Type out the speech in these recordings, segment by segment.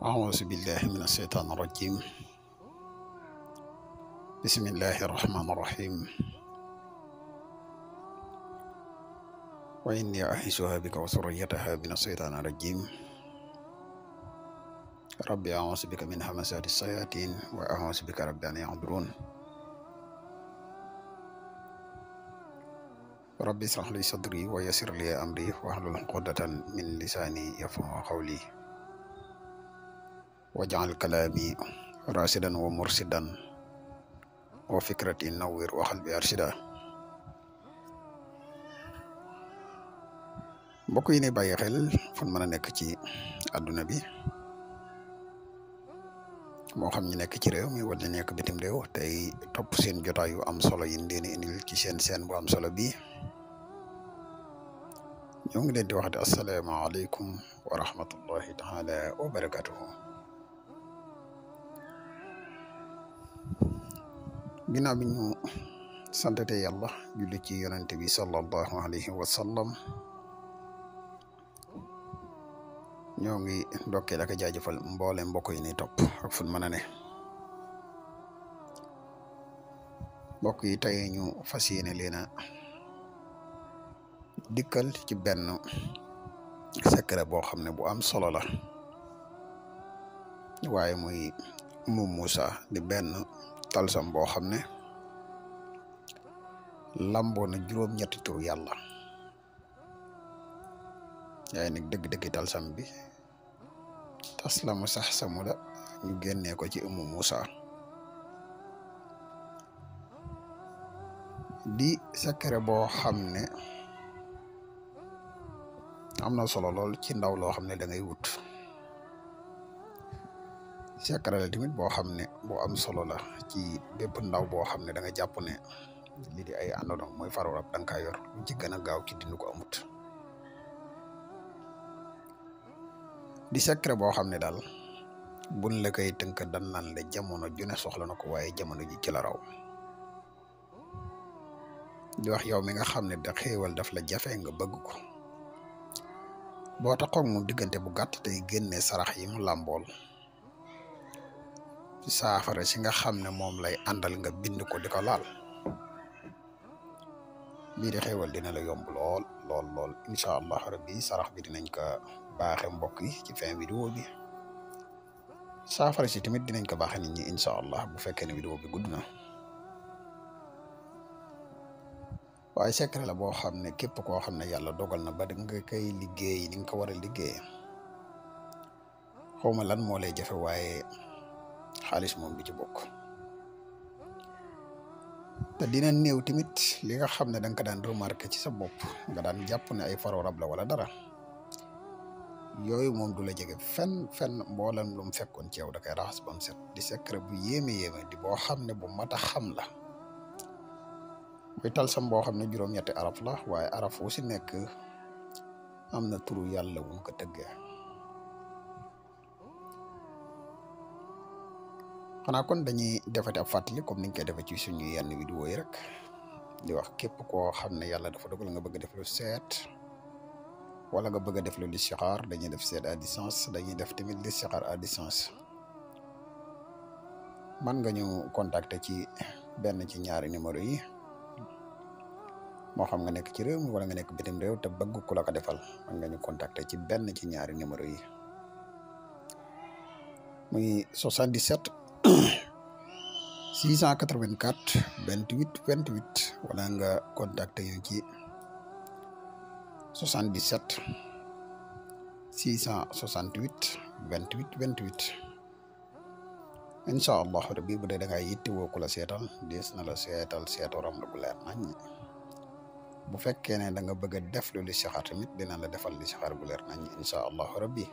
أعوذ بالله من الشيطان الرجيم. بسم الله الرحمن الرحيم. وإني أعيذها بك وذريتها من الشيطان الرجيم. ربي أعوذ بك من همزات الشياطين وأعوذ بك رب أن يحضرون. ربي اشرح لي صدري ويسر لي أمري واحلل عقدة من لساني يفقهوا قولي واجعل كلامي راشدا ومرشدا وفكرتي نوّر وقلبي أرشدا. mbokk yi ne bàyyi xel fu mën a nekk ci àdduna bi moo xam ñu nekk ci réew mi wala nekk bitim réew tey topp seen jotaay yu am solo yi leen indil ci seen bu am solo bi ñoo ngi leen di waxati asalaamaaleykum wa rahmatullahi taala wa barakatuhu. ginnaaw bi ñu santate yàlla julli ci yonente bi sallallahu alayhi wa sallam ñoo ngi ndokkeel ak jaajëfal mboole mbokk yi ni topp ak fu mën a ne. mbokk yi tey ñu fas yéene leen a dikkal ci benn secret boo xam ne bu am solo la waaye muy Umu Muusa di benn talsam boo xam ne lamboo na juróom-ñetti tur yàlla yaay nag dëgg-dëgg talsam bi taslamu sax samu la ñu génnee ko ci Umu Muusa di secret boo xam ne am na solo lool ci ndaw loo xam ne da ngay wut secret la tamit boo xam ne boo am solo la ci bépp ndaw boo xam ne da nga jàpp ne lii di ay àndoona mooy faru rab da nga kaa yor lu ci gën a gaaw ci dindi ko amut di secret boo xam ne daal buñ la koy tënk dan naan la jamono ju ne soxla na ko waaye jamono ji ci la raw di wax yow mi nga xam ne da xéewal daf la jafe nga bëgg ko boo taxoog mu diggante bu gàtt tey génne sarax yi mu làmbool saafara si nga xam ne moom lay àndal nga bind ko di ko laal bii di xéewal dina la yomb lool lool lool incha allah rabbi sarax bi dinañ ko baaxe mbokk yi ci fin vidéo bi saafara si tamit dinañ ko baaxe nit ñi incha allah bu fekkee ne vidéo bi gudd na waaye secret la boo xam ne képp koo xam ne yàlla dogal na ba nga koy liggéey ni nga ko war a liggéey xawma lan moo lay jafe waaye xaalis moom bi ci bokk te dina néew tamit li nga xam ne da nga ko daan remarqué ci sa bopp nga daan jàpp ne ay faro rab la wala dara yooyu moom du la jege fenn mboolem lu mu fekkoon ci yow da koy raxas ba mu set di secret bu yéeme di boo xam ne bu mat a xam la muy talsam boo xam ne juróom-ñetti araf la waaye araf wu si nekk am na turu yàlla wuñ ko tëggee xanaa kon dañuy defati ab fàttali comme niñ koy defee ci suñu yenn vidéo yi rek di wax képp koo xam ne yàlla dafa dogal nga bëgg a def lu seet wala nga bëgg a def lu listixaar dañuy def seet à distance dañuy def tamit listixaar à distance man nga ñu contacter ci benn ci ñaari numéro yi moo xam nga nekk ci réew mi wala nga nekk bitim réew te bëgg ku la ko defal man nga ñu contacter ci benn ci ñaari numéro yi muy 77 684 28 28 wala nga contacter ñu ci 77 668 28 28 incha allah rabbi bu dee da ngaa yittewoo ku la seetal dees na la seetal seetoram la bu leer nañ bu fekkee ne da nga bëgg a def lu listixaar tamit dina la defal listixaar bu leer nañ incha allah rabbi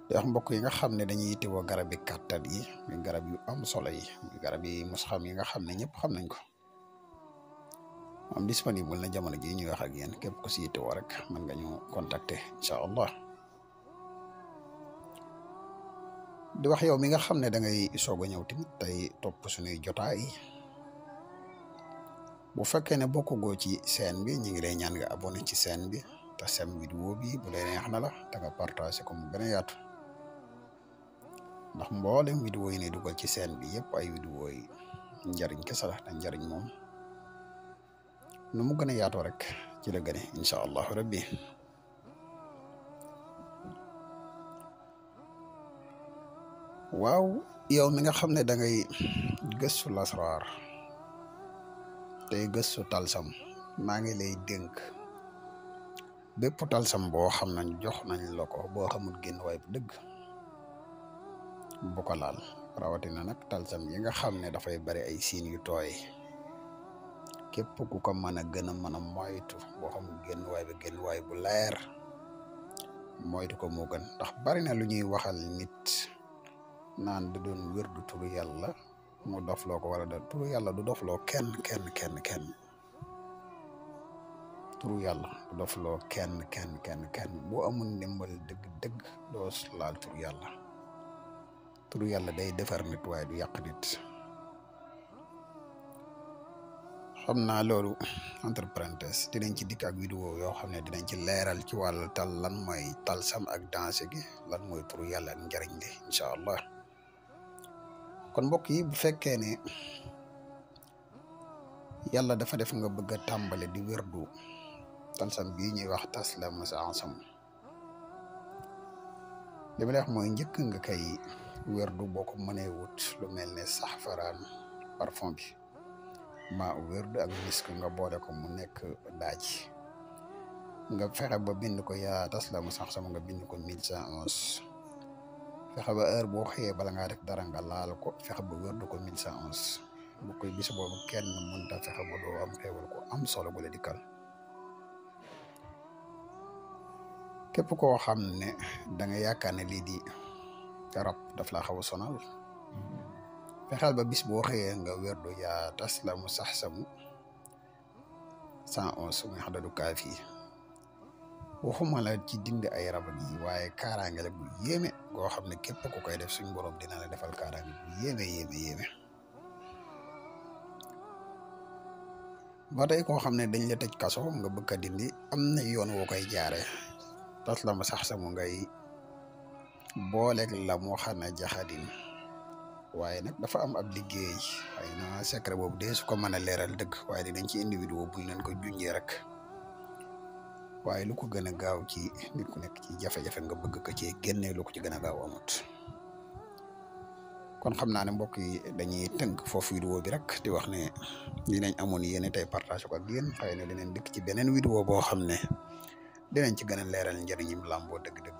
di wax mbokk yi nga xam ne dañuy yittewoo garab yi kàttan yi muy garab yu am solo yi muy garab yi musxam yi nga xam ne ñëpp xam nañ ko am disponible na jamono ji ñuy wax ak yéen képp ko si yittewoo rek mën nga ñu contacter incha allah di wax yow mi nga xam ne da ngay soog a ñëw tamit tey topp suñuy jotaay bu fekkee ne bokkugoo ci chaîne bi ñu ngi lay ñaan nga abonné ci chaîne bi te sem vidéo bi bu dee neex na la te nga partagé ko mu gën a yaatu ndax mboolem vidéo yi ne dugal ci seen bi yëpp ay vidéo yi njariñ kese la te njariñ moom nu mu gën a yaatoo rek ci la gëne incha allahu rabbi waaw yow mi nga xam ne da ngay gëstu lasraar tey gëstu talsam maa ngi lay dénk bépp talsam boo xam nañ jox nañ la ko boo xamul génn waay bu dëgg bu ko laal rawatina nag talsam yi nga xam ne dafay bari ay siin yu tooy képp ku ko mën a gën a mën a moytu boo xamul génn waay bu leer moytu ko moo gën ndax bari na lu ñuy waxal nit naan da doon wér du turu yàlla mu dofloo ko wala da turu yàlla du dofloo kenn turu yàlla du dofloo kenn boo amul ndimbal dëgg doo laal turu yàlla day defar nit waaye du yàq nit xam naa loolu entre parenthèses dinañ ci dikk ak vidéo yoo xam ne dinañ ci leeral ci wàllu tal lan mooy talsam ak danse gi lan mooy turu yàlla ak njariñ li incha allah kon mbokk yi bu fekkee ne yàlla dafa def nga bëgg a tàmbale di wérdu talsam bii ñuy wax taslamu sansam li ma lay wax mooy njëkk nga kay wérdu boo ko mënee wut lu mel ne saxfaraan parfum bi maa wérdu ak misk nga boole ko mu nekk daaj nga fexe ba bind ko yaa taslamu sansam nga bind ko 1111 fexe ba heure boo xëyee bala ngaa def dara nga laal ko fexe ba wérdu ko 1111 bu koy bis boobu kenn mënta fexe ba doo am xéewal ko am solo bu la dikkal képp koo xam ne da nga yaakaar ne lii di rab daf laa xaw a sonal fexeel ba bis boo xëyee nga wérdu yaa taslamu saxsamu 111 muy xadadu kaafi waxuma la ci dindi ay rab yi waaye kaaraange la bu yéeme goo xam ne képp ku koy def suñ borom dina la defal kaaraange bu yéeme ba tey koo xam ne dañ la tëj kaso nga bëgg a dindi am na yoon woo koy jaare taslamu saxsamu ngay booleeg la moo xam ne jaxadin waaye nag dafa am ab liggéey xëy na secret boobu dee su ko mën a leeral dëgg waaye dinañ ci individu buñ leen ko junjee rek waaye lu ko gën a gaaw ci nit ku nekk ci jafe-jafe nga bëgg ko ci génne lu ko ci gën a gaaw amut kon xam naa ne mbokk yi dañuy tënk foofu vidéo bi rek di wax ne dinañ amoon yéene tey partage ko ak yéen xëy na dinañ dikk ci beneen vidéo boo xam ne dinañ ci gën a leeral njëriñim làmboo dëgg-dëgg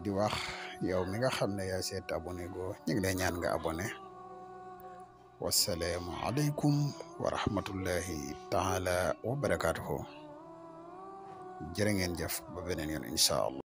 di wax yow mi nga xam ne yaa seet abonné go ñu ngi lay ñaan nga abonné wassalaamu aleykum wa rahmatullahi taala wa barakaatuhu jërë ngeen jëf ba beneen yoon incha allah